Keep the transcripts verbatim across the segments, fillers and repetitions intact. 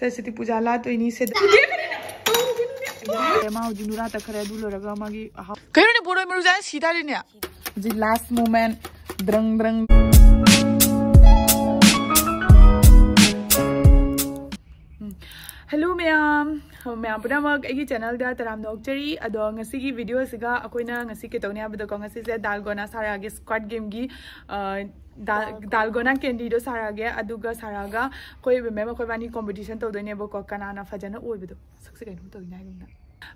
ꯁꯔꯁ꯭ꯋꯇꯤ ꯄꯨꯖꯥ ꯂꯥꯠꯇꯣꯏꯅꯤ ꯁꯤꯗ꯫ ꯃꯥ ꯍꯧꯖꯤꯛ ꯅꯨꯔꯥ ꯇꯛꯈ꯭ꯔꯦ, ꯑꯗꯨ ꯂꯣꯏꯔꯒ ꯃꯥꯒꯤ ꯑꯍꯥꯎ-, ꯀꯩꯅꯣꯅꯦ, ꯕꯣꯔꯣꯏ ꯃꯔꯨ ꯆꯥꯏ ꯁꯤ ꯇꯥꯔꯦꯅꯦ꯫ ꯍꯧꯖꯤꯛ last moment꯫ ꯗ꯭ꯔꯪ ꯗ꯭ꯔꯪ꯫ ꯎꯝ꯫ Hello ꯃꯌꯥꯝ, ꯃꯌꯥꯝ ꯄꯨꯝꯅꯃꯛ ꯑꯩꯒꯤ channelꯗ ꯇꯔꯥꯝꯅ ꯑꯣꯛꯆꯔꯤ꯫ ꯑꯗꯣ ꯉꯁꯤꯒꯤ videoꯁꯤꯒ ꯑꯩꯈꯣꯏꯅ ꯉꯁꯤ ꯀꯩꯗꯧꯅꯤ ꯍꯥꯏꯕꯗꯀꯣ, ꯉꯁꯤꯁꯦ ꯗꯥꯜꯒꯣꯅꯥ ꯁꯥꯔꯛꯑꯒꯦ, Squid Gameꯒꯤ, ꯑ, ꯗꯥꯜ-, ꯗꯥꯜꯒꯣꯅꯥ candyꯗꯣ ꯁꯥꯔꯛꯑꯒꯦ꯫ ꯑꯗꯨꯒ ꯁꯥꯔꯛꯑꯒ ꯑꯩꯈꯣꯏ ꯃꯦꯝ ꯑꯩꯈꯣꯏꯕꯥꯅꯤ competition ꯇꯧꯗꯣꯏꯅꯦꯕꯀꯣ, ꯀꯅꯥꯅ ꯐꯖꯅ ꯑꯣꯏꯕꯗꯣ꯫ ꯁꯛꯁꯦ ꯀꯩꯅꯣꯝ ꯇꯧꯏꯅ ꯍꯥꯏꯒꯨꯝꯅ꯫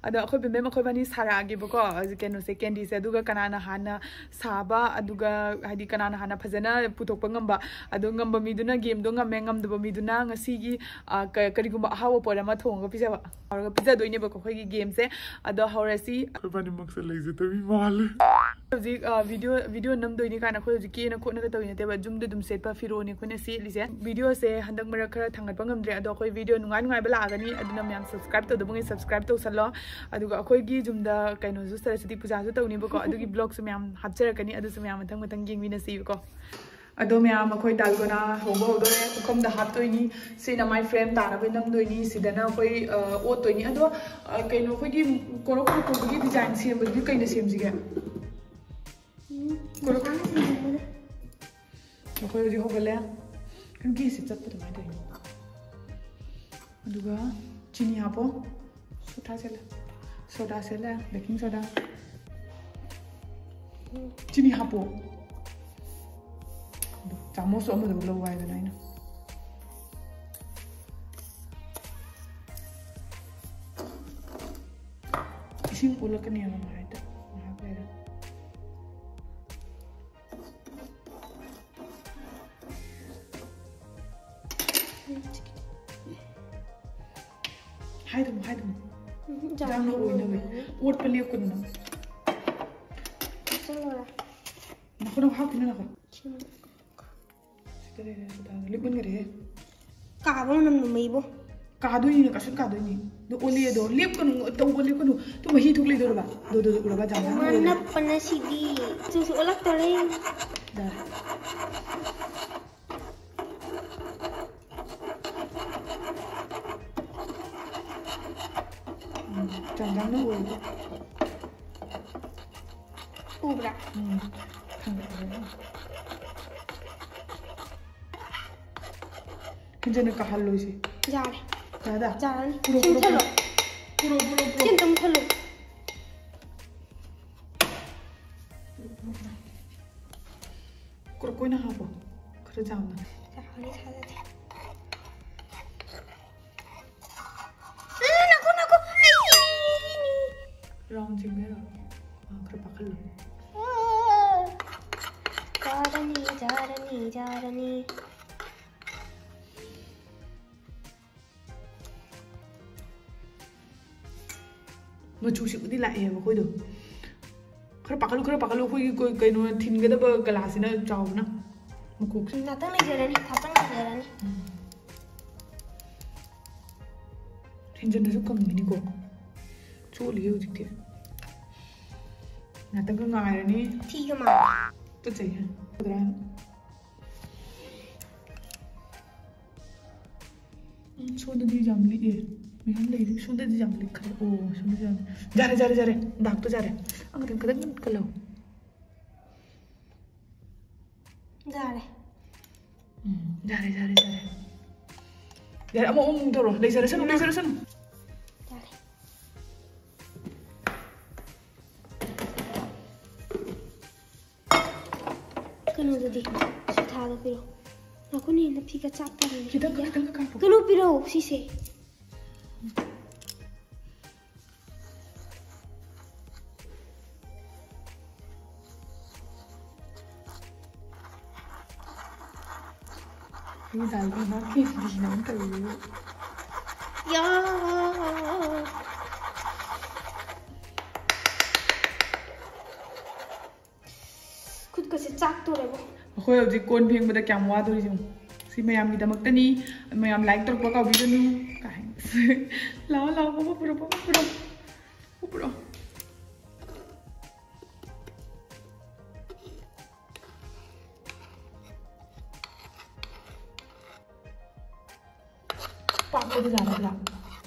ꯑꯗꯣ ꯑꯩꯈꯣꯏ ꯕꯦꯝꯕꯦꯝ ꯑꯩꯈꯣꯏꯕꯥꯅꯤ ꯁꯥꯔꯛꯑꯒꯦꯕꯀꯣ, ꯍꯧꯖꯤꯛ ꯀꯩꯅꯣꯁꯦ, candyꯁꯦ꯫ ꯑꯗꯨꯒ ꯀꯅꯥꯅ ꯍꯥꯟꯅ ꯁꯥꯕ, ꯑꯗꯨꯒ ꯍꯥꯏꯗꯤ ꯀꯅꯥꯅ ꯍꯥꯟꯅ ꯐꯖꯅ ꯄꯨꯊꯣꯛꯄ ꯉꯝꯕ, ꯑꯗꯣ ꯉꯝꯕ ꯃꯤꯗꯨꯅ gameꯗꯣ ꯉꯝꯃꯦ, ꯉꯝꯗꯕ ꯃꯤꯗꯨꯅ ꯉꯁꯤꯒꯤ, ꯑ, ꯀ-, ꯀꯔꯤꯒꯨꯝꯕ ꯑꯍꯥꯎꯕ ꯄꯣꯠ ꯑꯃ ꯊꯣꯡꯉꯒ ꯄꯤꯖꯕ꯫ ꯍꯧꯔꯒ ꯄꯤꯖꯗꯣꯏꯅꯦꯕꯀꯣ ꯑꯩꯈꯣꯏꯒꯤ gameꯁꯦ꯫ ꯑꯗꯣ ꯍꯧꯔꯁꯤ꯫ ꯑꯩꯈꯣꯏꯕꯥꯅꯤꯃꯛꯁꯦ ꯂꯩꯖꯗꯕꯤ ꯃꯥꯜꯂꯦ꯫ ꯍꯧꯖꯤꯛ, ꯑ, video, video ꯅꯝꯗꯣꯏꯅꯤ ꯀꯥꯏꯅ ꯑꯩꯈꯣꯏ ꯍꯧꯖꯤꯛ ꯀꯦꯅ ꯈꯣꯠꯅꯒ ꯇꯧꯔꯤ ꯅꯠꯇꯦꯕ, ꯌꯨꯝꯗ ꯑꯗꯨꯝ ꯁꯦꯠꯄ ꯐꯤꯔꯣꯜꯅꯤ ꯑꯩꯈꯣꯏꯅ ꯁꯦꯠꯂꯤꯁꯦ꯫ Videoꯁꯦ ꯍꯟꯗꯛ ꯃꯔꯛ ꯈꯔ ꯊꯥꯡꯒꯠꯄ ꯉꯝꯗ꯭ꯔꯦ, ꯑꯗꯣ ꯑꯩꯈꯣꯏ video ꯅꯨꯡꯉꯥꯏ ꯅꯨꯡꯉꯥꯏꯕ ꯂꯥꯛꯑꯒꯅꯤ, ꯑꯗꯨꯅ ꯃꯌꯥꯝ subscribe ꯇꯧꯗꯕꯉꯩ subscribe ꯇꯧꯁꯜꯂꯣ꯫ ꯑꯗꯨꯒ ꯑꯩꯈꯣꯏꯒꯤ ꯌꯨꯝꯗ ꯀꯩꯅꯣꯁꯨ, ꯁꯔꯁ꯭ꯋꯇꯤ ꯄꯨꯖꯥꯁꯨ ꯇꯧꯅꯤꯕꯀꯣ, ꯑꯗꯨꯒꯤ vlogꯁꯨ ꯃꯌꯥꯝ ꯍꯥꯞꯆꯔꯛꯀꯅꯤ, ꯑꯗꯨꯁꯨ ꯃꯌꯥꯝ ꯃꯊꯪ ꯃꯊꯪ ꯌꯦꯡꯃꯤꯟꯅꯁꯤꯕꯀꯣ꯫ ꯑꯗꯣ ꯃꯌꯥꯝ ꯑꯩꯈꯣꯏ ꯗꯥꯜꯒꯣꯅꯥ ꯍꯧꯕ ꯍꯧꯗꯣꯔꯦ꯫ ꯄꯨꯈꯝꯗ ꯍꯥꯞꯇꯣꯏꯅꯤ, ꯁꯤꯅ ꯃꯥꯏ frame ꯇꯥꯅꯕ ꯅꯝꯗꯣꯏꯅꯤ, ꯁꯤꯗꯅ ꯑꯩꯈꯣꯏ, ꯑ, ꯑꯣꯠꯇꯣꯏꯅꯤ꯫ ꯑꯗꯣ, ꯑ, ꯀꯩꯅꯣ ꯑꯩꯈꯣꯏꯒꯤ ꯀꯣꯔꯣꯛ ꯀꯣꯔꯣꯛ ꯀꯣꯔꯣꯛꯀꯤ design ꯁꯦꯝꯕꯗꯨꯗꯤ ꯀꯩꯅ ꯁꯦꯝꯁꯤꯒꯦ? ꯎꯝ, ꯀꯣꯔꯣꯛ꯫ ꯃꯁꯥꯅ ꯁꯦꯝꯖꯕꯗ꯫ ꯑꯩꯈꯣꯏ ꯍꯧꯖꯤꯛ ꯍꯧꯒꯠꯂꯦ꯫ ꯒꯦꯁꯁꯦ ꯆꯠꯄ ꯑꯗꯨꯃꯥꯏꯅ ꯇꯧꯔꯤꯅꯦ꯫ ꯑꯗꯨꯒ ꯆꯤꯅꯤ ꯍꯥꯞꯄꯣ꯫ ꯁꯣꯗꯥ ꯁꯦꯜꯂꯦ꯫ ꯁꯣꯗꯥ ꯁꯦꯜꯂꯦ꯫ Baking soda꯫ ꯆꯤꯅꯤ ꯍꯥꯞꯄꯣ꯫ ꯆꯥꯃꯁꯁꯨ ꯑꯃꯗꯨ ꯂꯧ ꯍꯥꯏꯗꯅ ꯑꯩꯅ꯫ ꯏꯁꯤꯡ ꯑꯣꯜꯂꯛꯀꯅꯦꯕ ꯉꯥꯏꯍꯥꯛꯇ, ꯉꯥꯏꯍꯥꯛ ꯂꯩꯔ꯫ ꯍꯥꯏꯗꯨꯅ, ꯍꯥꯏꯗꯨꯅ꯫ ꯎꯝ, ꯌꯥꯝꯅ ꯌꯥꯝꯅ ꯑꯣꯏꯅꯕ꯫ ꯑꯣꯏꯅꯕ꯫ ꯑꯣꯠꯄ ꯂꯦꯞꯀꯅꯨ ꯅꯪ꯫ ꯆꯠꯂꯣꯔꯥ? ꯅꯈꯣ, ꯅꯈꯣ, ꯍꯥꯞꯈꯤꯅꯨ, ꯅꯈꯣ꯫ ꯁꯤꯃ꯫ ꯁꯤꯗ ꯂꯩꯔꯦ, ꯁꯤꯗ ꯂꯤꯛꯃꯟꯈꯔꯦꯍꯦ꯫ ꯀꯥꯕ ꯃꯅꯝ ꯅꯝꯃꯛꯏꯕꯣ꯫ ꯀꯥꯗꯣꯏꯅꯤꯅꯦ, ꯀꯥꯁꯟ ꯀꯥꯗꯣꯏꯅꯤ꯫ ꯑꯗꯨ ꯑꯣꯂꯦꯗꯣ ꯂꯦꯞꯀꯅꯨ, ꯇꯧꯕ ꯂꯦꯞꯀꯅꯨ꯫ ꯑꯗꯨ ꯃꯍꯤ ꯊꯣꯛ ꯂꯩꯗꯧꯔꯕ? ꯑꯗꯨ, ꯑꯗꯨ, ꯑꯗꯨ ꯎꯔꯕ? ꯖꯥꯝ ꯖꯥꯝ ꯃꯥ ꯑꯣꯏꯔꯦ꯫ ꯅꯞꯄꯅ ꯁꯤꯗꯤ꯫ ꯆꯨꯁꯨ ꯑꯣꯜꯂꯛꯇꯣꯔꯦ꯫ ꯌꯥꯔꯦ꯫ ꯆꯥꯡꯖꯥꯡꯅ ꯑꯣꯏꯕ꯫ ꯎꯕ꯭ꯔꯥ? ꯎꯝ꯫ ꯊꯥꯡꯒꯠꯂꯒ꯫ ꯍꯦꯟꯖꯟꯅ ꯀꯥꯍꯜꯂꯣꯏꯁꯦ꯫ ꯌꯥꯔꯦ꯫ ꯌꯥꯗ? ꯌꯥꯔꯅꯤ꯫ ꯄꯨꯔꯣ, ꯁꯤ ꯄꯨꯔꯣ, ꯃꯨꯊꯠꯂꯣ꯫ ꯄꯨꯔꯣ, ꯄꯨꯔꯣ, ꯄꯨꯔꯣ꯫ ꯁꯤ ꯑꯝꯇ ꯃꯨꯊꯠꯂꯣ꯫ ꯈꯔ ꯀꯣꯏꯅ ꯍꯥꯞꯄꯣ꯫ ꯈꯔ ꯆꯥꯎꯅ꯫ ꯆꯥꯎꯅ ꯊꯥꯗꯗꯦ꯫ ꯑ, ꯅꯥꯈꯣ, ꯅꯥꯈꯣ꯫ ꯑꯩ ꯁꯤꯔꯦ꯫ Round ꯆꯤꯡꯗꯣꯏꯔꯣ? ꯑ, ꯈꯔ ꯄꯥꯈꯠꯂꯣ꯫ ꯑ, ꯖꯥꯔꯅꯤ, ꯖꯥꯔꯅꯤ, ꯖꯥꯔꯅꯤ꯫ ꯃꯆꯨꯁꯤꯕꯨꯗꯤ ꯂꯥꯛꯑꯦꯕ ꯑꯩꯈꯣꯏꯗꯣ꯫ ꯈꯔ ꯄꯥꯈꯠꯂꯨ, ꯈꯔ ꯄꯥꯈꯠꯂꯨ, ꯑꯩꯈꯣꯏꯒꯤ ꯀꯣ-, ꯀꯩꯅꯣ ꯊꯤꯟꯒꯗꯕ ꯒꯂꯥꯁꯤꯅ ꯆꯥꯎꯕꯅ ꯃꯀꯣꯛꯁꯦ꯫ ꯎꯝ, ꯉꯥꯛꯇꯪ ꯂꯩꯖꯔꯅꯤ, ꯉꯥꯛꯇꯪ ꯂꯩꯖꯔꯅꯤ꯫ ꯎꯝ꯫ ꯍꯦꯟꯖꯟꯅꯁꯨ ꯀꯪꯉꯤꯅꯤꯀꯣ꯫ ꯆꯣꯠꯂꯤꯌꯦ ꯍꯧꯖꯤꯛꯇꯤ꯫ ꯉꯥꯛꯇꯪꯒ ꯉꯥꯏꯔꯅꯤ꯫ ꯊꯤꯒ ꯃꯥꯜꯂꯦ꯫ ꯇꯨꯀꯠꯆꯩꯍꯦ꯫ ꯎꯝ, ꯁꯣꯝꯗꯗꯤ ꯌꯥꯝ ꯂꯤꯛꯑꯦ꯫ ꯃꯌꯥꯝ ꯂꯩꯔꯤ꯫ ꯁꯣꯝꯗꯗꯤ ꯌꯥꯝ ꯂꯤꯛꯈ꯭ꯔꯦ꯫ ꯑꯣ, ꯁꯣꯝꯗꯗꯤ ꯌꯥꯝ ꯂꯤꯛ-, ꯌꯥꯔꯦ, ꯌꯥꯔꯦ, ꯌꯥꯔꯦ꯫ ꯗꯥꯛꯇꯣ ꯌꯥꯔꯦ꯫ ꯑꯪ, ꯈꯤꯇꯪ, ꯈꯤꯇꯪ ꯀꯜꯂꯣ꯫ ꯌꯥꯔꯦ꯫ ꯎꯝ, ꯌꯥꯔꯦ, ꯌꯥꯔꯦ, ꯌꯥꯔꯦ꯫ ꯌꯥꯔꯦ, ꯑꯃꯨꯛ, ꯑꯃꯨꯛ ꯇꯧꯔꯣ꯫ ꯂꯩꯖꯔꯁꯅꯨ, ꯂꯩꯖꯔꯁꯅꯨ꯫ ꯌꯥꯔꯦ꯫ ꯀꯩꯅꯣꯗꯨꯗꯤ, ꯁꯤ ꯊꯥꯗꯣ ꯄꯤꯔꯛꯑꯣ꯫ ꯉꯥꯏꯈꯣꯅꯦ, ꯅꯐꯤꯒ ꯆꯥꯛꯇꯔꯦ꯫ ꯈꯤꯇꯪ, ꯈꯤꯇꯪ ꯀꯥꯞꯄꯣ꯫ ꯀꯩꯅꯣ ꯄꯤꯔꯛꯑꯣ, ꯁꯤꯁꯦ꯫ ꯑꯩ ꯗꯥꯏꯒꯤ ꯃꯥ ꯀꯦꯖꯤꯁꯤꯅ ꯑꯃ ꯇꯧꯔꯤꯕ꯫ ꯌꯥ꯫ ꯈꯨꯠꯀꯁꯦ ꯆꯥꯛꯇꯣꯔꯦꯕꯣ꯫ ꯑꯩꯈꯣꯏ ꯍꯧꯖꯤꯛ ꯀꯣꯟ ꯐꯦꯡꯕꯗ ꯀꯌꯥꯝ ꯋꯥꯗꯣꯔꯤ ꯌꯦꯡꯉꯨ꯫ ꯁꯤ ꯃꯌꯥꯝꯒꯤꯗꯃꯛꯇꯅꯤ, ꯃꯌꯥꯝ like ꯇꯧꯔꯛꯄ ꯀꯥꯎꯕꯤꯒꯅꯨ ꯀꯥꯏꯅ꯫ ꯂꯥꯛꯑꯣ, ꯂꯥꯛꯑꯣ, ꯄꯣꯄꯣ ꯄꯨꯔꯛꯑꯣ, ꯄꯣꯄꯣ ꯄꯨꯔꯛꯑꯣ, ꯄꯣꯄꯣ ꯄꯨꯔꯛꯑꯣ꯫ ꯄꯥꯛꯄꯗꯤ ꯌꯥꯔꯕ꯭ꯔꯥ?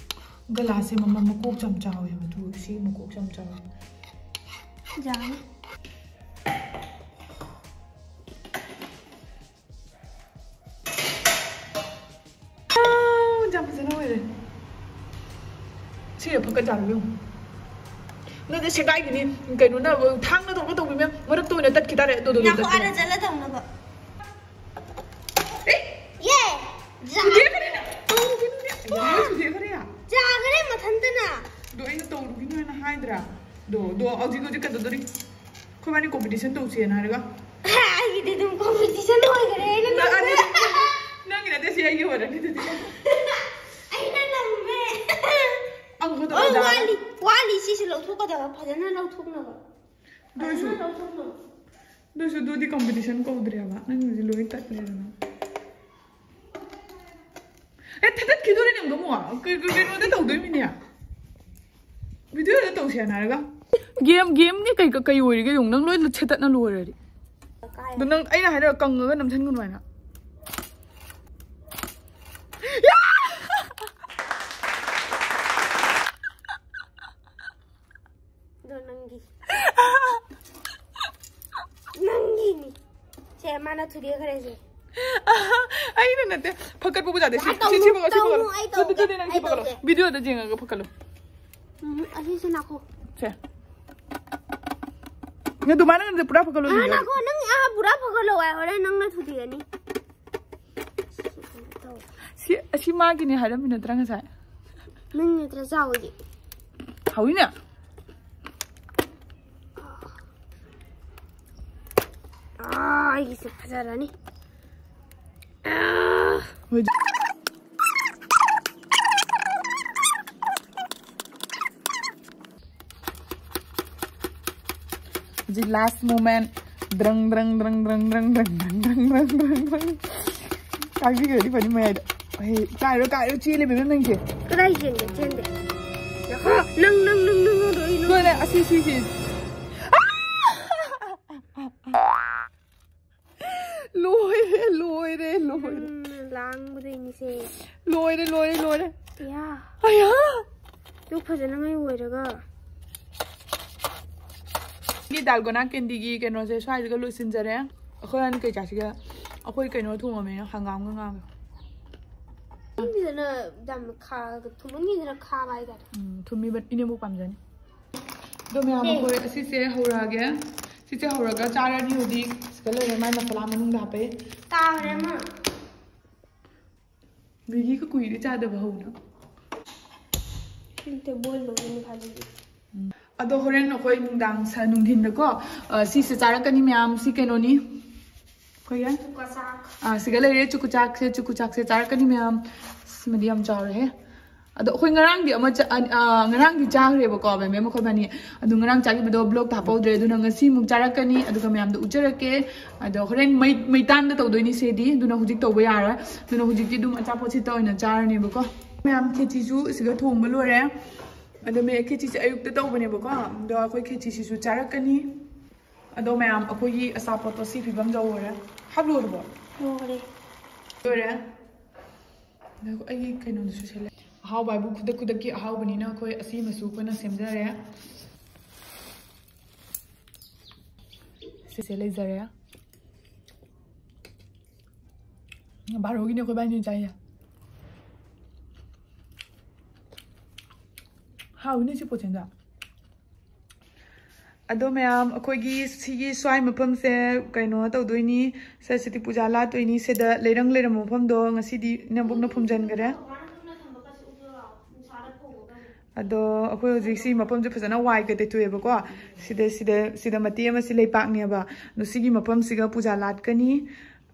ꯒꯂꯥꯁꯁꯦ ꯃꯃꯜ ꯃꯀꯣꯛ ꯆꯝ ꯆꯥꯎꯋꯦꯕ, ꯑꯗꯨ ꯁꯤ ꯃꯀꯣꯛ ꯆꯝ ꯆꯥꯎꯋꯦ꯫ ꯌꯥꯅꯤ꯫ ꯑꯥ, ꯌꯥꯝ ꯐꯖꯅ ꯑꯣꯏꯔꯦ꯫ ꯁꯤ ꯐꯀꯠ ꯆꯥꯔꯨ ꯌꯦꯡꯉꯨ꯫ ꯅꯠꯇꯦ, ꯁꯦꯒꯥꯏꯒꯤꯅꯤ꯫ ꯀꯩꯅꯣꯅ, ꯊꯥꯡꯅ ꯇꯧꯔꯒ ꯇꯧꯕꯤ ꯃꯌꯥꯝ ꯃꯔꯛꯇ ꯑꯣꯏꯅ ꯇꯠꯈꯤ ꯇꯥꯔꯦ꯫ ꯑꯗꯨ, ꯑꯗꯨ, ꯑꯗꯨ ꯉꯥꯏꯈꯣ, ꯇꯠꯈꯤ꯫ ꯑꯥꯗ ꯆꯠꯂ ꯇꯧꯅꯕ꯫ ꯑꯦ! ꯌꯦ! ꯖꯥ-, ꯁꯨꯗꯦ ꯈꯔꯦ ꯅꯪ꯫ ꯇꯧꯔꯨꯒꯤꯅꯨꯅꯦ꯫ ꯌꯥ! ꯁꯨꯗꯦ ꯈꯔꯦ ꯌꯥ꯫ ꯖꯥꯈ꯭ꯔꯦ ꯃꯊꯟꯇꯅ꯫ ꯑꯗꯣ ꯑꯩꯅ ꯇꯧꯔꯨꯒꯤꯅꯨ ꯍꯥꯏꯅ ꯍꯥꯏꯗ꯭ꯔꯥ? ꯑꯗꯣ, ꯑꯗꯣ ꯍꯧꯖꯤꯛ, ꯍꯧꯖꯤꯛ ꯀꯩꯗꯧꯗꯣꯔꯤ? ꯑꯩꯈꯣꯏꯕꯥꯅꯤ competition ꯇꯧꯁꯦꯅ ꯍꯥꯏꯔꯒ? ꯑꯩꯒꯤꯗꯤ ꯑꯗꯨꯝ competition ꯑꯣꯏꯈ꯭ꯔꯦ, ꯑꯩꯅ ꯅꯪ ꯉꯝꯃꯦ꯫ ꯑꯗꯨꯗꯤ ꯅꯪꯒꯤ ꯅꯠꯇꯦ, ꯁꯤ ꯑꯩꯒꯤ ꯑꯣꯏꯔꯅꯤ ꯑꯗꯨꯗꯤ꯫ ꯑꯩꯅ ꯉꯝꯃꯦ꯫ ꯑꯪ, ꯈꯨꯗꯣ ꯑꯣ, ꯑꯣꯖꯥ꯫ ꯋꯥꯠꯂꯤ, ꯋꯥꯠꯂꯤ, ꯁꯤꯁꯨ ꯂꯧꯊꯣꯛꯀꯗꯕ, ꯐꯖꯅ ꯂꯧꯊꯣꯛꯅꯕ꯫ ꯑꯗꯨ ꯑꯣꯏꯁꯨ, ꯐꯖꯅ ꯂꯧꯊꯣꯛꯅꯕ꯫ ꯑꯗꯨ ꯑꯣꯏꯁꯨ ꯑꯗꯨꯗꯤ competition ꯀꯧꯗ꯭ꯔꯦꯕ, ꯅꯪꯒꯤꯗꯤ ꯂꯣꯏ ꯇꯠꯂꯦꯗꯅ꯫ ꯑꯦ, ꯊꯥꯗꯠꯈꯤꯗꯣꯔꯦ ꯅꯪꯗꯣ ꯑꯃꯨꯛ꯫ ꯀꯩ-, ꯀꯩ-, ꯀꯩꯅꯣꯗ ꯇꯧꯗꯣꯏꯃꯤꯅꯦ꯫ Video ꯗ ꯇꯧꯁꯦ ꯍꯥꯏꯅ ꯍꯥꯏꯔꯒ꯫ Game, game ꯅꯤ ꯀꯩ, ꯀꯩ ꯑꯣꯏꯔꯤꯒꯦ ꯌꯦꯡꯉꯨ, ꯅꯪ ꯂꯣꯏ ꯁꯦꯠꯇꯠꯅ ꯂꯣꯏꯔꯗꯤ꯫ ꯑꯗꯣ ꯅꯪ, ꯑꯩꯅ ꯍꯥꯏꯔꯒ ꯀꯪꯉꯒ ꯅꯝꯁꯤꯟꯒꯅꯨ ꯍꯥꯏꯅ꯫ ꯑꯗꯣ ꯅꯪꯒꯤ꯫ ꯅꯪꯒꯤꯅꯤ꯫ ꯁꯦ, ꯃꯥꯅ ꯊꯨꯗꯦꯛꯈ꯭ꯔꯦꯁꯦ꯫ ꯑꯩꯅ ꯅꯠꯇꯦ, ꯐꯀꯠꯄꯕꯨ ꯌꯥꯗꯦ꯫ ꯁꯤ, ꯑꯥ, ꯁꯤ, ꯁꯤ ꯇꯧꯅꯨ, ꯐꯀꯠꯂꯣ, ꯁꯤ ꯐꯀꯠꯂꯣ꯫ ꯇꯧꯅꯨ, ꯑꯩ ꯇꯧꯒꯦ, ꯑꯗꯨꯗꯤ ꯅꯪ ꯁꯤ ꯑꯩ ꯐꯀꯠꯂꯣ꯫ ꯇꯧꯒꯦ꯫ Video ꯗ ꯌꯦꯡꯉꯒ ꯐꯀꯠꯂꯣ꯫ ꯎꯝ, ꯑꯁꯤꯁꯦ ꯅꯥꯈꯣ꯫ ꯁꯦ꯫ ꯅꯪ ꯑꯗꯨꯃꯥꯏꯅ ꯅꯪ ꯄꯨꯔꯥ ꯐꯀꯠꯂꯣ, ꯑꯥ, ꯌꯦꯡꯉꯣ꯫ ꯅꯥꯈꯣ, ꯅꯪ, ꯑꯥ, ꯄꯨꯔꯥ ꯐꯀꯠꯂꯣ ꯍꯥꯏ, ꯍꯣꯔꯦꯟ ꯅꯪꯅ ꯊꯨꯗꯦꯛꯑꯅꯤ꯫ ꯁꯤ, ꯑꯁꯤ ꯃꯥꯒꯤꯅꯦ ꯍꯥꯏꯔꯝꯃꯤ ꯅꯠꯇ꯭ꯔꯥ ꯉꯁꯥꯏ? ꯅꯪ ꯅꯠꯇ꯭ꯔꯥ ꯆꯥꯎꯁꯦ? ꯍꯧꯏꯅꯦ꯫ ꯑꯥ, ꯑꯩꯒꯤꯁꯦ ꯐꯖꯔꯅꯤ꯫ ꯑꯥ꯫ ꯍꯣꯏ꯫ ꯍꯧꯖꯤꯛ last moment꯫ ꯗ꯭ꯔꯪ, ꯗ꯭ꯔꯪ, ꯗ꯭ꯔꯪ꯫ ꯀꯥꯏꯕꯤꯈ꯭ꯔꯗꯤ ꯐꯅꯤ ꯃꯌꯥꯏꯗ꯫ ꯑꯩ ꯀꯥꯏꯔꯣ, ꯀꯥꯏꯔꯣ, ꯆꯦꯜꯂꯦ ꯕꯦꯝꯃ ꯅꯪꯁꯦ꯫ ꯀꯗꯥꯏ ꯆꯦꯟꯒꯦ? ꯆꯦꯟꯗꯦ꯫ ꯉꯥꯏꯈꯣ, ꯅꯪ, ꯅꯪ, ꯅꯪ, ꯅꯪ, ꯅꯪ, ꯅꯪ꯫ ꯂꯣꯏꯔꯦ, ꯑꯁꯤ, ꯁꯤ, ꯁꯤ꯫ ꯂꯣꯏꯔꯦ, ꯂꯣꯏꯔꯦ, ꯂꯣꯏꯔꯦ꯫ ꯎꯝ, ꯂꯥꯡꯕꯗꯩꯅꯤꯁꯦ꯫ ꯂꯣꯏꯔꯦ, ꯂꯣꯏꯔꯦ, ꯂꯣꯏꯔꯦ꯫ ꯌꯥ꯫ ꯑꯌꯥ꯫ ꯑꯗꯨ ꯐꯖꯅ ꯉꯩ ꯑꯣꯏꯔꯒ꯫ ꯁꯤꯒꯤ ꯗꯥꯜꯒꯣꯅꯥ ꯀꯦꯟꯗꯤꯒꯤ ꯀꯩꯅꯣꯁꯦ ꯁ꯭ꯋꯥꯏꯗꯒ ꯂꯣꯏꯁꯤꯟꯖꯔꯦ꯫ ꯑꯩꯈꯣꯏ ꯍꯥꯟꯅ ꯀꯩ ꯆꯥꯁꯤꯒꯦ? ꯑꯩꯈꯣꯏ ꯀꯩꯅꯣ ꯊꯣꯡꯉꯝꯃꯦ, ꯍꯪꯒꯥꯝꯒ ꯉꯥꯒ꯫ ꯊꯨꯝꯕꯤꯗꯅ ꯌꯥꯝ ꯈꯥ-, ꯊꯨꯝꯃꯟꯈꯤꯗꯅ ꯈꯥꯕ ꯍꯥꯏꯇꯥꯔꯦ꯫ ꯎꯝ, ꯊꯨꯝꯃꯤꯕ ꯏꯅꯦꯕꯨ ꯄꯥꯝꯖꯅꯤ꯫ ꯑꯗꯣ ꯃꯌꯥꯝ, ꯑꯩꯈꯣꯏ ꯑꯁꯤꯁꯦ ꯍꯧꯔꯛꯑꯒꯦ꯫ ꯁꯤꯁꯦ ꯍꯧꯔꯒ ꯆꯥꯔꯅꯤ ꯍꯧꯖꯤꯛ꯫ ꯁꯤꯗ ꯂꯩꯔꯦ, ꯃꯥꯏ ꯃꯁꯂꯥ ꯃꯅꯨꯡꯗ ꯍꯥꯞꯄꯦ꯫ ꯇꯥꯈ꯭ꯔꯦ ꯑꯃ꯫ ꯃꯦꯒꯤꯒ ꯀꯨꯏꯔꯦ ꯆꯥꯗꯕ ꯍꯧꯅ꯫ ꯁꯤꯗ ꯕꯣꯏꯜ ꯇꯧꯗꯣꯏꯅꯤ ꯈꯜꯂꯤꯁꯦ꯫ ꯑꯗꯣ ꯍꯣꯔꯦꯟ ꯑꯩꯈꯣꯏ ꯅꯨꯡꯗꯥꯡ ꯁ-, ꯅꯨꯡꯊꯤꯟꯗꯀꯣ, ꯑ, ꯁꯤꯁꯦ ꯆꯥꯔꯛꯀꯅꯤ ꯃꯌꯥꯝ꯫ ꯁꯤ ꯀꯩꯅꯣꯅꯤ, ꯑꯩꯈꯣꯏꯒꯤ, ꯆꯨꯀꯥ ꯆꯥꯛ꯫ ꯑ, ꯁꯤꯒ ꯂꯩꯔꯦ ꯆꯨꯀꯨꯆꯥꯛꯁꯦ꯫ ꯆꯨꯀꯨꯆꯥꯛꯁꯦ ꯆꯥꯔꯛꯀꯅꯤ ꯃꯌꯥꯝ꯫ ꯁꯤꯃꯗꯤ ꯌꯥꯝ ꯆꯥꯎꯔꯦꯍꯦ꯫ ꯑꯗꯣ ꯑꯩꯈꯣꯏ ꯉꯔꯥꯡꯗꯤ ꯑꯃ ꯆꯥ-, ꯑ, ꯑ, ꯉꯔꯥꯡꯗꯤ ꯆꯥꯈ꯭ꯔꯦꯕꯀꯣ, ꯃꯦꯝ ꯑꯩꯈꯣꯏ ꯕꯥꯅꯤ꯫ ꯑꯗꯨ ꯉꯔꯥꯡ ꯆꯥꯈꯤꯕꯗꯣ ꯕ꯭ꯂꯣꯛꯇ ꯍꯥꯞꯍꯧꯗ꯭ꯔꯦ, ꯑꯗꯨꯅ ꯉꯁꯤ ꯑꯃꯨꯛ ꯆꯥꯔꯛꯀꯅꯤ, ꯑꯗꯨꯒ ꯃꯌꯥꯝꯗ ꯎꯠꯆꯔꯛꯀꯦ꯫ ꯑꯗꯣ ꯍꯣꯔꯦꯟ ꯃꯩ, ꯃꯩꯇꯥꯟꯗ ꯇꯧꯗꯣꯏꯅꯤ ꯁꯤꯗꯤ, ꯑꯗꯨꯅ ꯍꯧꯖꯤꯛ ꯇꯧꯕ ꯌꯥꯔꯣꯏ꯫ ꯑꯗꯨꯅ ꯍꯧꯖꯤꯛꯇꯤ ꯑꯗꯨꯝ ꯑꯆꯥꯄꯣꯠꯁꯤꯠꯇ ꯑꯣꯏꯅ ꯆꯥꯔꯅꯦꯕꯀꯣ꯫ ꯃꯌꯥꯝ ꯈꯦꯆꯤꯁꯨ ꯁꯤꯗ ꯊꯣꯡꯕ ꯂꯣꯏꯔꯦ꯫ ꯑꯗꯣ ꯃꯦ-, ꯈꯦꯆꯤꯁꯦ ꯑꯌꯨꯛꯇ ꯇꯧꯕꯅꯦꯕꯀꯣ, ꯑꯗꯣ ꯑꯩꯈꯣꯏ ꯈꯦꯆꯤꯁꯤꯁꯨ ꯆꯥꯔꯛꯀꯅꯤ꯫ ꯑꯗꯣ ꯃꯌꯥꯝ ꯑꯩꯈꯣꯏꯒꯤ ꯑꯆꯥꯄꯣꯠꯇꯣ ꯁꯤ ꯐꯤꯕꯝ ꯌꯧꯔꯦ꯫ ꯍꯥꯞ ꯂꯣꯏꯔꯕꯣ? ꯂꯣꯏꯔꯦ꯫ ꯂꯣꯏꯔꯦ꯫ ꯉꯥꯏꯈꯣ, ꯑꯩꯒꯤ ꯀꯩꯅꯣꯗꯨꯁꯨ ꯁꯦꯂꯦ-, ꯑꯍꯥꯎꯕ ꯍꯥꯏꯕꯨ ꯈꯨꯗꯛ ꯈꯨꯗꯛꯀꯤ ꯑꯍꯥꯎꯕꯅꯤꯅ ꯑꯩꯈꯣꯏ ꯑꯁꯤꯃꯁꯨ ꯑꯩꯈꯣꯏꯅ ꯁꯦꯝꯖꯔꯦ꯫ ꯁꯤꯁꯦ ꯂꯩꯖꯔꯦ꯫ ꯕꯥꯔꯣꯒꯤꯅꯦ ꯑꯩꯈꯣꯏ ꯕꯥꯏꯅꯤ ꯆꯥꯏꯁꯦ꯫ ꯍꯥꯎꯏꯅꯦ ꯁꯤ ꯄꯣꯠꯁꯦ ꯏꯟꯖꯥꯡ꯫ ꯑꯗꯣ ꯃꯌꯥꯝ, ꯑꯩꯈꯣꯏꯒꯤ ꯁꯤꯒꯤ ꯁ꯭ꯋꯥꯏ ꯃꯐꯝꯁꯦ ꯀꯩꯅꯣ ꯇꯧꯗꯣꯏꯅꯤ, ꯁꯔꯁ꯭ꯋꯇꯤ ꯄꯨꯖꯥ ꯂꯥꯠꯇꯣꯏꯅꯤ꯫ ꯁꯤꯗ ꯂꯩꯔꯪ ꯂꯩꯔꯝꯕ ꯃꯐꯝꯗꯣ ꯉꯁꯤꯗꯤ ꯏꯅꯦꯝꯕꯣꯛꯅ ꯐꯨꯝꯖꯤꯟꯈꯔꯦ꯫ ꯑꯗꯣ ꯑꯩꯈꯣꯏ ꯍꯧꯖꯤꯛ ꯁꯤ ꯃꯐꯝꯁꯦ ꯐꯖꯅ ꯋꯥꯏ ꯀꯩ ꯇꯩꯊꯣꯛꯑꯦꯕꯀꯣ꯫ ꯁꯤꯗ, ꯁꯤꯗ, ꯁꯤꯗ ꯃꯇꯦꯛ ꯑꯃ ꯁꯤ ꯂꯩꯄꯥꯛꯅꯦꯕ꯫ ꯑꯗꯣ ꯁꯤꯒꯤ ꯃꯐꯝꯁꯤꯒ ꯄꯨꯖꯥ ꯂꯥꯠꯀꯅꯤ꯫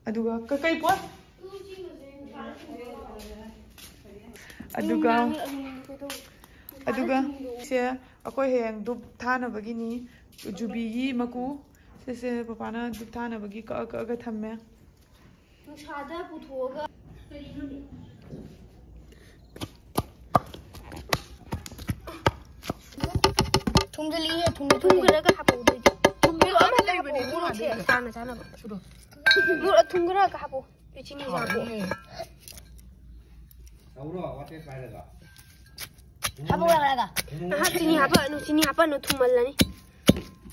ꯑꯗꯨꯒ ꯀ-, ꯀꯩ ꯄꯣꯠ? ꯑꯗꯨꯒ, ꯑꯗꯨꯒ ꯁꯦ ꯑꯩꯈꯣꯏ ꯍꯌꯦꯡ ꯙꯨꯞ ꯊꯥꯅꯕꯒꯤꯅꯤ꯫ ꯖꯨꯕꯤꯒꯤ ꯃꯀꯨ ꯁꯤꯁꯦ ꯄꯄꯥꯅ ꯙꯨꯞ ꯊꯥꯅꯕꯒꯤ ꯀꯛꯑ ꯀꯛꯑꯒ ꯊꯝꯃꯦ꯫ ꯅꯨꯡꯁꯥꯗ ꯄꯨꯊꯣꯛꯑꯒ ꯊꯨꯝꯖꯤꯜꯂꯤꯌꯦ, ꯊꯨꯝ, ꯊꯨꯝ ꯈꯔꯒ ꯍꯥꯞꯄꯛꯎꯗꯣꯏꯗꯤ꯫ ꯊꯨꯝꯗꯣ ꯑꯃ ꯂꯩꯕꯅꯦ, ꯃꯣꯔꯣꯛꯁꯦ ꯆꯥꯅ ꯆꯥꯅꯕ꯫ ꯁꯨꯗꯣ꯫ ꯃꯣꯔꯣꯛ, ꯊꯨꯝ ꯈꯔꯒ ꯍꯥꯞꯄꯣ꯫ ꯆꯤꯅꯤ ꯍꯥꯞꯄꯣ꯫ ꯍꯥꯎꯕꯅꯦ꯫ ꯇꯧꯔꯣ, ꯋꯥꯆꯦꯞ ꯄꯥꯏꯔꯒ꯫ ꯍꯥꯞꯄꯛꯑꯣ ꯍꯥꯏꯔꯒ꯫ ꯑꯍꯥ, ꯆꯤꯅꯤ ꯍꯥꯞꯄꯛꯑꯅꯨ, ꯆꯤꯅꯤ ꯍꯥꯞꯄꯛꯑꯅꯨ, ꯊꯨꯝꯃꯜꯂꯅꯤ꯫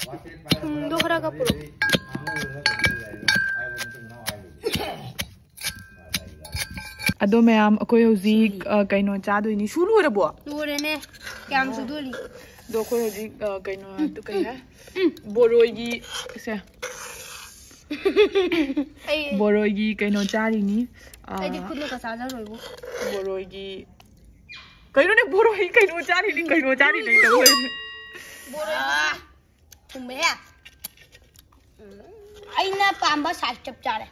ꯋꯥꯆꯦꯞ ꯄꯥꯏꯔꯒ ꯊꯨꯝꯗꯣ ꯈꯔꯒ ꯄꯨꯔꯛꯑꯣ꯫ ꯑꯗꯣ ꯃꯌꯥꯝ, ꯑꯩꯈꯣꯏ ꯍꯧꯖꯤꯛ, ꯑ, ꯀꯩꯅꯣ ꯆꯥꯗꯣꯏꯅꯤ꯫ ꯁꯨ ꯂꯣꯏꯔꯕꯣ? ꯂꯣꯏꯔꯦꯅꯦ꯫ ꯀꯌꯥꯝ ꯁꯨꯗꯣꯔꯤ? ꯑꯗꯣ ꯑꯩꯈꯣꯏ ꯍꯧꯖꯤꯛ, ꯑ, ꯀꯩꯅꯣ, ꯑꯗꯨ ꯀꯩ ꯍꯥꯏ? ꯕꯣꯔꯣꯏꯒꯤ, ꯁꯦ꯫ ꯑꯩ ꯕꯣꯔꯣꯏꯒꯤ ꯀꯩꯅꯣ ꯆꯥꯔꯤꯅꯤ꯫ ꯑ, ꯑꯩꯗꯤ ꯈꯨꯠꯅꯒ ꯆꯥꯖꯔꯣꯏꯕꯨ꯫ ꯕꯣꯔꯣꯏꯒꯤ, ꯀꯩꯅꯣꯅꯦ, ꯕꯣꯔꯣꯏ ꯀꯩꯅꯣ ꯆꯥꯔꯤꯅꯤ, ꯀꯩꯅꯣ ꯆꯥꯔꯤꯅꯤ ꯇꯧ ꯂꯩꯔꯦ꯫ ꯕꯣꯔꯣꯏ ꯊꯨꯝꯃꯦꯍꯦ꯫ ꯑꯩꯅ ꯄꯥꯝꯕ ꯁꯥꯏꯖ ꯆꯞ ꯆꯥꯔꯦ꯫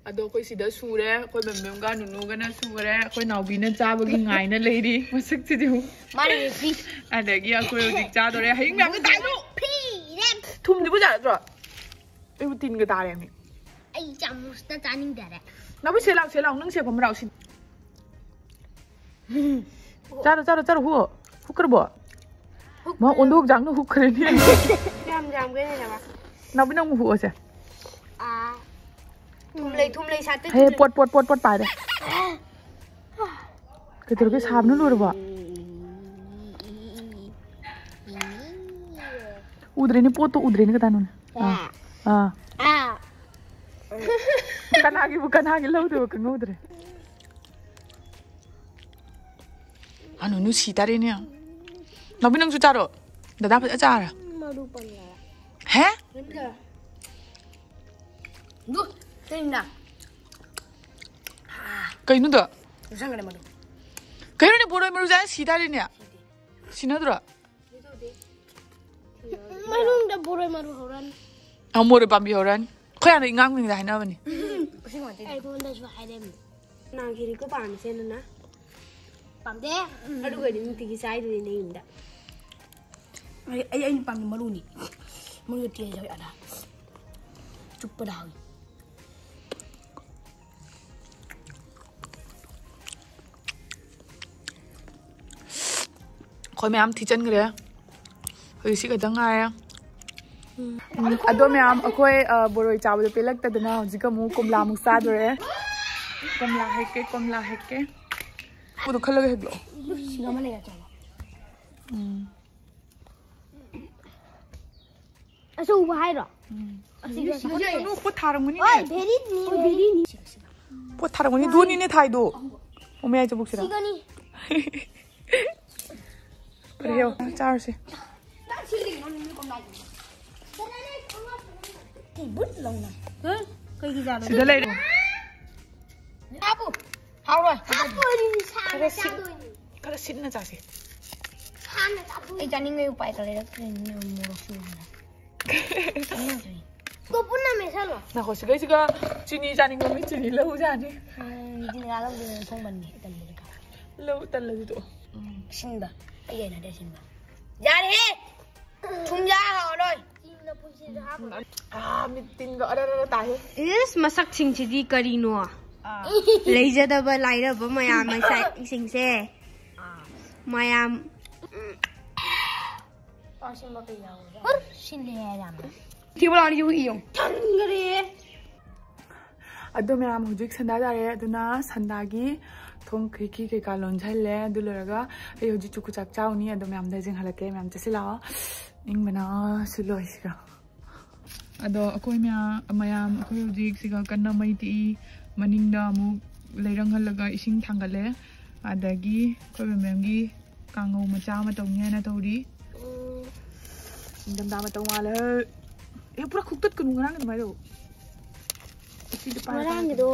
ꯑꯗꯣ ꯑꯩꯈꯣꯏ ꯁꯤꯗ ꯁꯨꯔꯦ, ꯑꯩꯈꯣꯏ ꯕꯦꯝꯕꯦꯝꯒ ꯅꯨꯅꯨꯒꯅ ꯁꯨꯔꯦ, ꯑꯩꯈꯣꯏ ꯅꯥꯎꯕꯤꯅ ꯆꯥꯕꯒꯤ ꯉꯥꯏꯅ ꯂꯩꯔꯤ꯫ ꯃꯁꯛꯁꯤꯗꯤ ꯑꯃꯨꯛ꯫ ꯃꯥꯅ ꯔꯦꯐ꯭ꯔꯤ꯫ ꯑꯗꯒꯤ ꯑꯩꯈꯣꯏ ꯍꯧꯖꯤꯛ ꯆꯥꯗꯣꯔꯦ꯫ ꯍꯌꯤꯡ ꯃꯌꯥꯝꯗ ꯇꯥꯏꯅꯣ꯫ ꯐꯤꯔꯦ꯫ ꯊꯨꯝꯗꯨꯕꯨ ꯌꯥꯔꯗ꯭ꯔꯣ? ꯑꯩꯕꯨ ꯇꯤꯟꯒ ꯇꯥꯔꯦꯃꯤ꯫ ꯑꯩ ꯆꯥꯃꯨꯁꯇ ꯆꯥꯅꯤꯡꯗꯔꯦ꯫ ꯅꯥꯎꯕꯤ ꯁꯦ ꯂꯥꯎ, ꯁꯦ ꯂꯥꯎ, ꯅꯪ ꯁꯦ ꯐꯝꯃ ꯂꯥꯎ ꯁꯤ꯫ ꯆꯥꯔꯣ, ꯆꯥꯔꯣ, ꯆꯥꯔꯣ, ꯍꯨ꯫ ꯍꯨꯛꯈ꯭ꯔꯕꯣ? ꯃꯥ ꯑꯣꯟꯊꯣꯛ ꯖꯥꯡꯅ ꯍꯨꯛꯈ꯭ꯔꯦꯅꯦ꯫ ꯌꯥꯝ ꯌꯥꯝꯈ꯭ꯔꯦꯅꯦ ꯅꯃ꯫ ꯅꯥꯎꯕꯤ ꯅꯪ ꯑꯃꯨꯛ ꯍꯨꯛꯑꯣꯁꯦ꯫ ꯑꯥ꯫ ꯊꯨꯝ ꯂꯩ, ꯊꯨꯝ ꯂꯩ, ꯁꯥꯠꯇꯦ, ꯍꯦ, ꯊꯨꯝ ꯂꯩ꯫ ꯄꯣꯠ, ꯄꯣꯠ, ꯄꯣꯠ, ꯄꯣꯠ ꯄꯥꯏꯔꯦ꯫ ꯀꯩꯗꯧꯔꯒꯦ? ꯁꯥꯕꯅ ꯂꯣꯏꯔꯕꯣ? ꯎꯗ꯭ꯔꯦꯅꯦ, ꯄꯣꯠꯇꯣ ꯎꯗ꯭ꯔꯦꯅꯦ, ꯀꯗꯥꯏꯅꯣꯅꯦ? ꯑꯥ꯫ ꯑꯥ꯫ ꯑꯥ꯫ ꯀꯅꯥꯒꯤꯕꯨ ꯀꯅꯥꯒꯤ ꯂꯧꯗꯣꯏꯕ ꯈꯪꯍꯧꯗ꯭ꯔꯦ꯫ ꯑꯅꯨ ꯅꯨꯡꯁꯤ ꯇꯥꯔꯦꯅꯦ꯫ ꯅꯥꯎꯕꯤ ꯅꯪꯁꯨ ꯆꯥꯔꯣ꯫ ꯗꯗꯥ ꯐꯖ ꯆꯥꯔꯦ꯫ ꯃꯔꯨ ꯄꯜꯂꯦ꯫ ꯍꯦ? ꯌꯨꯝꯗ꯫ ꯗꯨ, ꯇꯦꯡꯅ꯫ ꯀꯩꯅꯣꯗꯣ? ꯆꯪꯈ꯭ꯔꯦ ꯃꯗꯨ꯫ ꯀꯩꯅꯣꯅꯦ, ꯕꯣꯔꯣꯏ ꯃꯔꯨ ꯆꯥ ꯁꯤ ꯇꯥꯔꯦꯅꯦ꯫ ꯁꯤꯅꯗ꯭ꯔꯣ? ꯃꯅꯨꯡꯗ ꯕꯣꯔꯣꯏ ꯃꯔꯨ ꯍꯧꯔꯅꯤ꯫ ꯑ, ꯃꯣꯔꯣꯏ ꯄꯥꯝꯕꯤ ꯍꯧꯔꯅꯤ꯫ ꯑꯩꯈꯣꯏ ꯍꯥꯟꯅ ꯏꯉꯥꯡꯁꯤꯡꯗ ꯍꯥꯏꯅꯕꯅꯤ꯫ ꯑꯩꯉꯣꯟꯗꯁꯨ ꯍꯥꯏꯔꯝꯃꯤ꯫ ꯅꯥꯒꯤꯔꯤꯀꯣ ꯄꯥꯝꯃꯤꯁꯦ ꯅꯨꯅ꯫ ꯄꯥꯝꯗꯦ꯫ ꯑꯗꯨꯒꯗꯤ ꯅꯨꯡꯇꯤꯒꯤ ꯆꯥꯏꯗꯨꯗꯤ ꯅꯌꯨꯝꯗ꯫ ꯑꯩ, ꯑꯩ, ꯑꯩꯅ ꯄꯥꯝꯃꯤ ꯃꯔꯨꯅꯤ꯫ ꯃꯔꯨ ꯇꯦꯁ ꯌꯥꯎꯏ ꯑꯗ꯫ ꯆꯨꯞꯄꯗ ꯍꯥꯎꯏ꯫ ꯑꯩꯈꯣꯏ ꯃꯌꯥꯝ ꯊꯤꯆꯟꯈ꯭ꯔꯦ꯫ ꯍꯧꯖꯤꯛ ꯁꯤ ꯈꯛꯇꯪ ꯉꯥꯏꯔꯦ꯫ ꯎꯝ, ꯑꯗꯣ ꯃꯌꯥꯝ, ꯑꯩꯈꯣꯏ, ꯑ, ꯕꯣꯔꯣꯏ ꯆꯥꯕꯗꯣ ꯄꯦꯜꯂꯛꯇꯗꯅ ꯍꯧꯖꯤꯛ ꯑꯃꯨꯛ ꯀꯣꯝꯂꯥ ꯑꯃꯨꯛ ꯆꯥꯗꯣꯔꯦ꯫ ꯀꯣꯝꯂꯥ ꯍꯦꯛꯀꯦ, ꯀꯣꯝꯂꯥ ꯍꯦꯛꯀꯦ꯫ ꯄꯣꯠꯇꯣ ꯈꯜꯂꯒ ꯍꯦꯛꯂꯛꯑꯣ꯫ ꯁꯤꯒ ꯑꯃ ꯂꯩꯔꯦ, ꯆꯠꯂꯣ꯫ ꯎꯝ꯫ ꯑꯆꯧꯕ ꯍꯥꯏꯔꯣ? ꯎꯝ꯫ ꯑꯁꯤꯒ ꯅꯣꯏ ꯄꯣꯠ ꯊꯥꯔꯝꯒꯅꯤꯅꯦ꯫ ꯍꯣꯏ, ꯚꯦꯔꯤꯅꯤ, ꯚꯦꯔꯤꯅꯤ꯫ ꯄꯣꯠ ꯊꯥꯔꯝꯒꯅꯤ꯫ ꯗꯣꯅꯤꯅꯦ ꯊꯥꯏꯗꯣ꯫ ꯑꯣ, ꯃꯌꯥꯏ ꯆꯕꯨꯛꯁꯤꯗ꯫ ꯁꯤꯒꯅꯤ꯫ ꯐꯔꯦ, ꯍꯦꯛꯑꯣ꯫ ꯆꯥꯔꯨꯁꯦ꯫ ꯁꯤ ꯕꯨꯠ ꯂꯥꯎꯅ꯫ ꯍꯥ? ꯀꯩꯒꯤ ꯖꯥꯠꯅꯣ? ꯁꯤꯗ ꯂꯩꯔꯦ꯫ ꯍꯥꯞꯄꯨ꯫ ꯍꯥꯎꯔꯣꯏ꯫ ꯍꯥꯞꯄꯣꯏ, ꯁꯥꯅ ꯈꯔ ꯁꯤꯛ- ꯆꯥꯗꯣꯏꯅꯤ꯫ ꯈꯔ ꯁꯤꯟꯅ ꯆꯥꯁꯦ꯫ ꯁꯥꯅ ꯆꯥꯗꯣꯏꯅꯤ꯫ ꯑꯩ ꯆꯥꯅꯤꯡꯕꯩ ꯎꯄꯥꯏ ꯂꯩꯔꯛꯇ꯭ꯔꯦꯅꯦ, ꯃꯣꯔꯣꯛꯁꯨ ꯌꯥꯝꯅ꯫ ꯆꯥꯅꯤꯡꯉꯛꯇ꯭ꯔꯦ꯫ ꯀꯣ ꯄꯨꯟꯅ ꯃꯦꯠꯁꯜꯂꯣ꯫ ꯉꯥꯏꯈꯣ, ꯁꯤꯒꯩꯁꯤꯒ ꯆꯤꯅꯤ ꯆꯥꯅꯤꯡꯕ ꯃꯤ ꯆꯤꯅꯤ ꯂꯧꯖꯥꯅꯤ꯫ ꯎꯝ, ꯆꯤꯅꯤ ꯂꯧꯗꯦ, ꯊꯣꯡꯕꯅꯤ, ꯇꯜꯂꯦ꯫ ꯂꯧ ꯇꯜꯂꯁꯨ ꯇꯣꯛꯑꯣ꯫ ꯎꯝ, ꯁꯤꯟꯕ꯫ ꯑꯩ ꯍꯩꯅꯗꯦ ꯁꯤꯟꯕ꯫ ꯌꯥꯔꯦꯍꯦ! ꯊꯨꯝ ꯌꯥꯛꯑ ꯍꯥꯎꯔꯣꯏ꯫ ꯑꯥ, ꯃꯤꯠ ꯇꯤꯟꯒ ꯑꯔ ꯑꯔ ꯇꯥꯏꯍꯦ꯫ ꯏꯁ, ꯃꯁꯛꯁꯤꯡꯁꯤꯗꯤ ꯀꯔꯤꯅꯣ? ꯂꯩꯖꯗꯕ ꯂꯥꯏꯔꯕ ꯃꯌꯥꯝ ꯃꯆꯥꯁꯤꯡꯁꯦ꯫ ꯃꯌꯥꯝ꯫ ꯁꯤꯜꯂꯦ ꯌꯥꯝꯅ꯫ ꯊꯤꯕꯣꯂꯥꯅ ꯌꯨ ꯏꯌꯣ꯫ ꯊꯟꯈ꯭ꯔꯦ꯫ ꯑꯗꯣ ꯃꯌꯥꯝ, ꯍꯧꯖꯤꯛ ꯁꯟꯗꯥ ꯇꯥꯔꯦ, ꯑꯗꯨꯅ ꯁꯟꯗꯥꯒꯤ ꯊꯣꯡ ꯈꯤꯔꯀꯤ ꯀꯩꯀꯥ ꯂꯣꯟꯁꯤꯜꯂꯦ꯫ ꯑꯗꯨ ꯂꯣꯏꯔꯒ ꯑꯩ ꯍꯧꯖꯤꯛ ꯆꯨꯀꯨ ꯆꯥꯛ ꯆꯥꯎꯅꯤ꯫ ꯑꯗꯣ ꯃꯌꯥꯝꯗ ꯌꯦꯡꯍꯜꯂꯛꯀꯦ꯫ ꯃꯌꯥꯝ ꯆꯠꯁꯤꯜꯂꯛꯑꯣ꯫ ꯏꯪꯕꯅ ꯁꯤꯜꯂꯣꯏ ꯁꯤꯒ꯫ ꯑꯗꯣ ꯑꯩꯈꯣꯏ ꯃꯌꯥꯝ, ꯃꯌꯥꯝ ꯑꯩꯈꯣꯏ ꯍꯧꯖꯤꯛ ꯁꯤꯒ ꯀꯟꯅ ꯃꯩ ꯇꯤꯛꯏ꯫ ꯃꯅꯤꯡꯗ ꯑꯃꯨꯛ ꯂꯩꯔꯪꯍꯜꯂꯒ ꯏꯁꯤꯡ ꯊꯥꯡꯒꯠꯂꯦ꯫ ꯑꯗꯒꯤ ꯑꯩꯈꯣꯏ ꯃꯦꯝꯒꯤ ꯀꯥꯡꯉꯧ ꯃꯆꯥ ꯑꯃ ꯇꯧꯅꯤ ꯍꯥꯏꯅ ꯇꯧꯔꯤ꯫ ꯅꯤꯡꯊꯝꯊꯥ ꯃꯇꯧ ꯃꯥꯜꯂꯦ꯫ ꯑꯦ, ꯄꯨꯔꯥ ꯈꯨꯛꯇꯠꯀꯅꯨ, ꯉꯔꯥꯡ ꯑꯗꯨꯃꯥꯏꯅ ꯇꯧ꯫ ꯑꯁꯤꯗ ꯄꯥꯏꯔ ꯉꯔꯥꯡꯒꯤꯗꯣ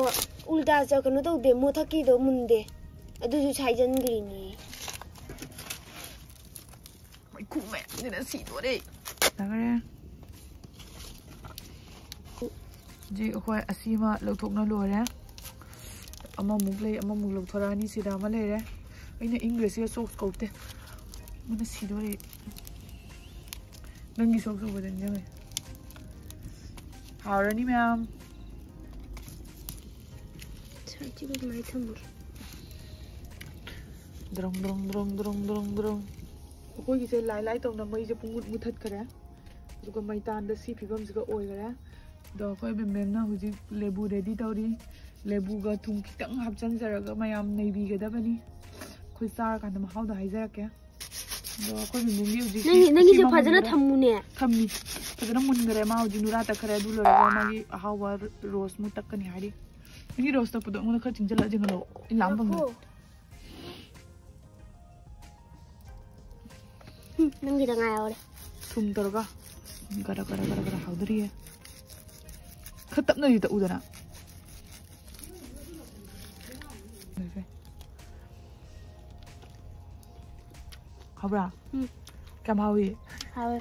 ꯎꯜꯇꯥ ꯆꯠ-, ꯀꯩꯅꯣ ꯇꯧꯗꯦ, ꯃꯊꯛꯀꯤꯗꯣ ꯃꯨꯟꯗꯦ, ꯑꯗꯨꯁꯨ ꯁꯥꯏꯖꯟꯈ꯭ꯔꯤꯅꯦ꯫ ꯃꯩꯈꯨ ꯃꯌꯥꯝꯁꯤꯅ ꯁꯤꯗꯣꯔꯦ꯫ ꯐꯈ꯭ꯔꯦ꯫ ꯍꯧꯖꯤꯛ ꯑꯩꯈꯣꯏ ꯑꯁꯤꯃ ꯂꯧꯊꯣꯛꯅ ꯂꯣꯏꯔꯦ꯫ ꯑꯃꯃꯨꯛ ꯂꯩ, ꯑꯃꯃꯨꯛ ꯂꯧꯊꯣꯔꯛꯑꯅꯤ꯫ ꯁꯤꯗ ꯑꯃ ꯂꯩꯔꯦ꯫ ꯑꯩꯅ ꯏꯪꯈ꯭ꯔꯁꯤꯒ ꯁꯣꯛꯁ ꯀꯧꯇꯦ꯫ ꯃꯅ ꯁꯤꯗꯣꯔꯦ꯫ ꯅꯪꯒꯤ ꯁꯣꯛꯁ ꯎꯕꯗ ꯅꯤꯡꯁꯤꯡꯉꯦ꯫ ꯍꯥꯎꯔꯅꯤ ꯃꯌꯥꯝ꯫ ꯁꯥꯏꯠꯁꯤꯒ ꯑꯗꯨꯃꯥꯏꯅ ꯊꯝꯃꯒꯦ꯫ ꯗ꯭ꯔꯣꯡ, ꯗ꯭ꯔꯣꯡ, ꯗ꯭ꯔꯣꯡ, ꯗ꯭ꯔꯣꯡ, ꯗ꯭ꯔꯣꯡ, ꯗ꯭ꯔꯣꯡ꯫ ꯑꯩꯈꯣꯏꯒꯤꯁꯦ ꯂꯥꯏ ꯂꯥꯏ ꯇꯧꯅ ꯃꯩꯁꯦ ꯄꯨꯡꯃꯨꯠ ꯃꯨꯊꯠꯈ꯭ꯔꯦ꯫ ꯑꯗꯨꯒ ꯃꯩꯇꯥꯟꯗ ꯁꯤ ꯐꯤꯕꯝꯁꯤꯒ ꯑꯣꯏꯈꯔꯦ꯫ ꯑꯗꯣ ꯑꯩꯈꯣꯏ ꯃꯦꯝ ꯃꯦꯝꯅ ꯍꯧꯖꯤꯛ ꯂꯦꯕꯨ ꯔꯦꯗꯤ ꯇꯧꯔꯤ꯫ ꯂꯦꯕꯨꯒ ꯊꯨꯝ ꯈꯤꯇꯪ ꯍꯥꯞꯆꯤꯟꯖꯔꯒ ꯃꯌꯥꯝ ꯅꯩꯕꯤꯒꯗꯕꯅꯤ꯫ ꯑꯩꯈꯣꯏ ꯆꯥꯔꯀꯥꯟꯗ ꯃꯍꯥꯎꯗꯣ ꯍꯥꯏꯖꯔꯛꯀꯦ꯫ ꯑꯗꯣ ꯑꯩꯈꯣꯏ ꯃꯤꯃꯤꯒꯤ ꯍꯧꯖꯤꯛ ꯅꯪꯒꯤ ꯁꯤ- ꯅꯪꯒꯤꯁꯦ ꯁꯦꯝꯃꯝꯃꯒ ꯐꯖꯅ ꯊꯝꯃꯨꯅꯦ꯫ ꯊꯝꯃꯤ꯫ ꯐꯖꯅ ꯃꯨꯟꯈꯔꯦ꯫ ꯃꯥ ꯍꯧꯖꯤꯛ ꯅꯨꯔꯥ ꯇꯛꯈꯔꯦ꯫ ꯑꯗꯨ ꯂꯣꯏꯔꯒ ꯃꯥꯒꯤ ꯑꯍꯥꯎꯕ ꯔꯣꯁꯃꯨꯛ ꯇꯛꯀꯅꯤ ꯍꯥꯏꯔꯤ꯫ ꯅꯪꯒꯤ ꯔꯣꯁ ꯇꯛꯄꯗꯣ ꯑꯩꯉꯣꯟꯗ ꯈꯔ ꯆꯤꯡꯁꯤꯜꯂꯛꯑ ꯆꯤꯡꯍꯜꯂꯣ꯫ ꯑꯩ ꯂꯥꯝ ꯐꯪꯗꯦ꯫ ꯎꯝ, ꯅꯪꯒꯤꯗ ꯉꯥꯏꯍꯧꯔꯦ꯫ ꯊꯨꯝ ꯇꯧꯔꯒ ꯒꯔ ꯒꯔ ꯒꯔ ꯒꯔ ꯍꯥꯎꯗꯣꯔꯤꯌꯦ꯫ ꯈꯔ ꯇꯞꯅꯗꯤ ꯇꯛꯎꯗꯅ꯫ ꯍꯥꯎꯕ꯭ꯔꯥ? ꯎꯝ꯫ ꯀꯌꯥꯝ ꯍꯥꯎꯏ? ꯍꯥꯎꯋꯦ꯫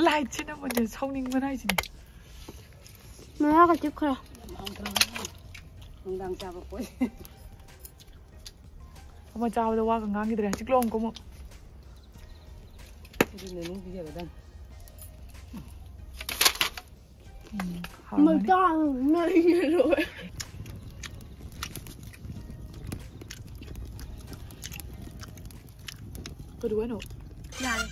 ꯂꯥꯏꯠꯁꯤꯅ ꯃꯨꯟꯁꯦ ꯁꯥꯎꯅꯤꯡꯕꯅ ꯍꯥꯏꯁꯤꯅꯦ꯫ ꯃꯌꯥꯒ ꯆꯤꯛꯈ꯭ꯔꯦ꯫ ꯅꯨꯡꯗꯥꯡ ꯆꯥꯕ ꯄꯣꯠ꯫ ꯑꯃ ꯆꯥꯕꯗ ꯋꯥꯒ ꯉꯥꯡꯈꯤꯗ꯭ꯔꯦ꯫ ꯆꯤꯛꯂꯣ ꯑꯃꯨꯛ ꯑꯃꯨꯛ꯫ ꯑꯗꯨꯅ ꯅꯨꯡ ꯄꯤꯖꯒꯗꯝ꯫ ꯎꯝ, ꯍꯥꯎꯔꯝꯒꯅꯤ꯫ ꯃꯇꯥꯡ ꯃꯔꯤꯅ ꯂꯣꯏ꯫ ꯀꯩꯗꯧꯕꯩꯅꯣ? ꯌꯥꯔꯦ꯫